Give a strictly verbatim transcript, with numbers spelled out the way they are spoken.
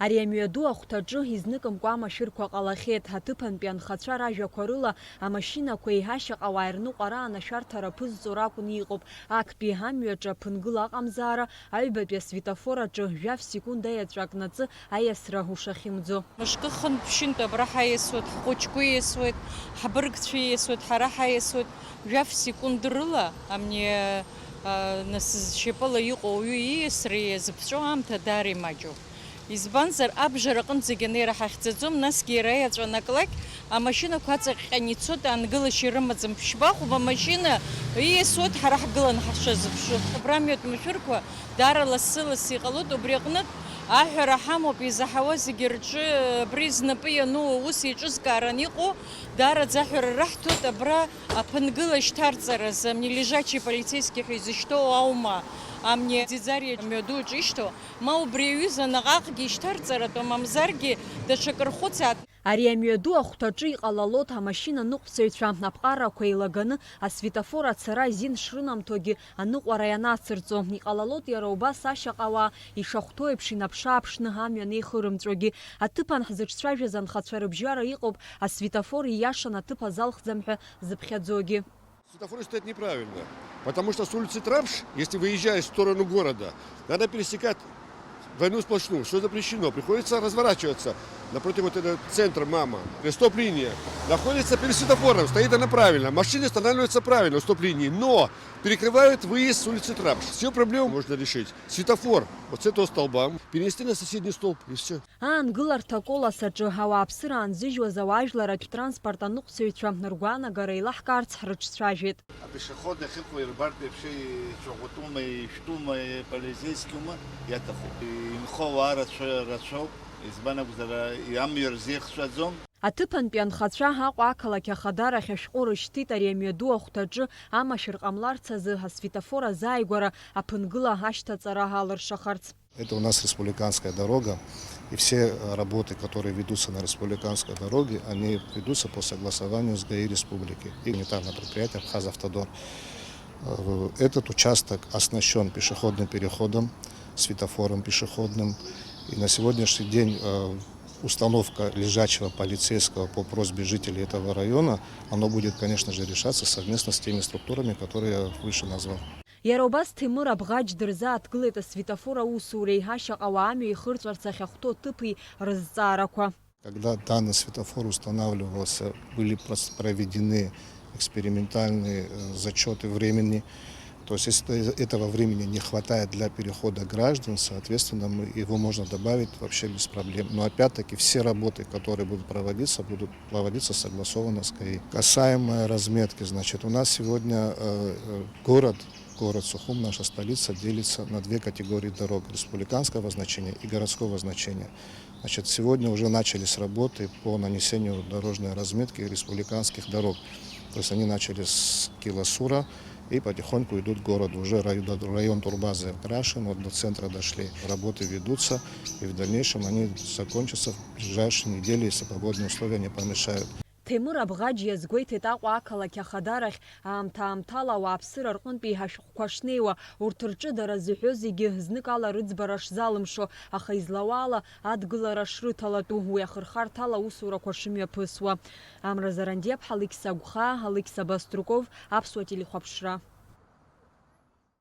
Ари амҩаду ахәҭаҿы изныкымкәа амашәырқәа ҟалахьеит. Аҭыԥантәи анхацәа ражәақәа рыла, амашьынақәа еиҳа шьаҟауаа ирныҟәара анашәарҭара ԥызҵо ракәны иҟоуп. Актәи амҩаҿы аԥынгыла аҟамзаара, аҩбатәи асветофор аҿы жәаф секунда еҵәак наӡы аиасра ушахьымӡо. Мышкы хынтә-ԥшьынтә абра ҳаиасуеит, ҳхәыҷқәа ииасуеит, ҳабыргцәа ииасуеит, ҳара ҳаиасуеит. Жәаф секунд рыла амни, а, нас зшьапыла иҟоу ауаҩы ииасра иазыԥҵәо аамҭа даара имаҷуп. Избанзар, абжара аҟынӡагьы анеира ҳахьӡаӡом, насгьы иара иаҵәа анаклак, амашьынақәа аҵаҟьҟьаны ицоит, аангылашьа ирымаӡам. Ԥшьба-хәба машьына ииасуеит ҳара ҳгыланы ҳшазыԥшу. Абра амҩатә машәырқәа даара лассы-лассы иҟалоит, убри аҟнытә аҳәара ҳамоуп, изаҳауа зегьы рҿы абри знапы иану аус еиҿызкааран иҟоу, даараӡа аҳәара раҳҭоит, абра аԥынгыла шьҭарҵаразы, амни лежачий полицейский ҳәа изышьҭоу аума, амни Ӡиӡариа мҩаду аҿы ишьҭоу, ма убри аҩыза наҟ-ааҟгьы ишьҭарҵаратәы, мамзаргьы даҽакы рхәыцаат. Ари амҩаду ахәҭаҿы иҟалалоит амашьына ныҟәцаҩцәа аԥҟарақәа еилаганы асветофор ацара азин шрынамҭогьы аныҟәара ианацырҵо. Иҟалалоит иара убас ашьаҟауаа ишахәҭоу еиԥш инаԥшы-ааԥшны амҩа анеихырымҵәогьы. Аҭыԥан ҳзыҿцәажәаз анхацәа рыбжьара иҟоуп асветофор ииашан аҭыԥ азалхӡам ҳәа зыԥхьаӡогьы. Светофор стоит неправильно, потому что с улицы Трапш, если выезжаешь в сторону города, надо пересекать двойную сплошную, что запрещено. Приходится разворачиваться напротив вот этого центра «Мама». Стоп-линия находится перед светофором, стоит она правильно. Машины останавливаются правильно у стоп-линии, но перекрывают выезд с улицы Трапш. Всю проблему можно решить. Светофор вот с этого столба перенести на соседний столб, и всё. Аангыларҭа Колос аҿы ауааԥсыра аанзыжьуаз ауаажәларратә транспорт аныҟәцаҩцәа ргәаанагара еилаҳкаарц ҳрыҿцәажәеит. Апешеходы ахьыҟоу ирбартә еиԥш ицәаӷәатәума, ишәтәума, полицейскиума, иаҭахуп. Инхо ауаа рацәа-, рацәоуп, избан акәзар, амҩа рзеихшәаӡом. Аҭыԥантәи анхацәа Аҟәа ақалақь ахадарахь ашәҟәы рышьҭит ари амҩаду ахәҭаҿы амашәыр ҟамларц азы асветофор азааигәара аԥынгыла ашьҭаҵара алыршахарц. Это у нас республиканская дорога, и все, э, работы, которые ведутся на республиканской дороге, они ведутся по согласованию с ГАИ республики и унитарное предприятие «Абхазавтодор». Э, этот участок оснащён пешеходным переходом, светофором пешеходным, и на сегодняшний день, э, установка лежачего полицейского по просьбе жителей этого района, оно будет, конечно же, решаться совместно с теми структурами, которые я выше назвал. Иара убас Ҭемыр Абӷаџь дырзааҭгылеит асветофор аусуреи ашьаҟауаа амҩа ихырҵәарц ахьахәҭоу ҭыԥи рызҵаарақәа. Когда данный светофор устанавливался, были прос-, проведены экспериментальные, э, зачёты времени. То есть, если этого времени не хватает для перехода граждан, соответственно, мы, его можно добавить вообще без проблем. Но опять-таки все работы, которые будут проводиться, будут проводиться согласованно с ГАИ. Касаемо разметки, значит, у нас сегодня, э, э, город, город Сухум, наша столица, делится на две категории дорог: республиканского значения и городского значения. Значит, сегодня уже начались работы по нанесению дорожной разметки республиканских дорог. То есть они начали с Киласура и потихоньку идут к городу. Уже рай-, до-, район турбазы окрашен, вот до центра дошли. Работы ведутся, и в дальнейшем они закончатся в ближайшие недели, если погодные условия не помешают. Ҭемыр Абӷаџь иазгәеиҭеит Аҟәа ақалақь ахадарахь аамҭа-аамҭала ауааԥсыра рҟынтәи ҳашәҟәқәа шнеиуа, урҭ рҿы дара зыҳәо зегьы зныкала рыӡбара шзалымшо, аха излауала адгылара шрыҭалатәу, уи ахырхарҭала аусурақәа шымҩаԥысуа. Амра Зарандиаԥҳа, Алықьса Агәхаа, Алықьса Баструков, Аԥсуа телехәаԥшра.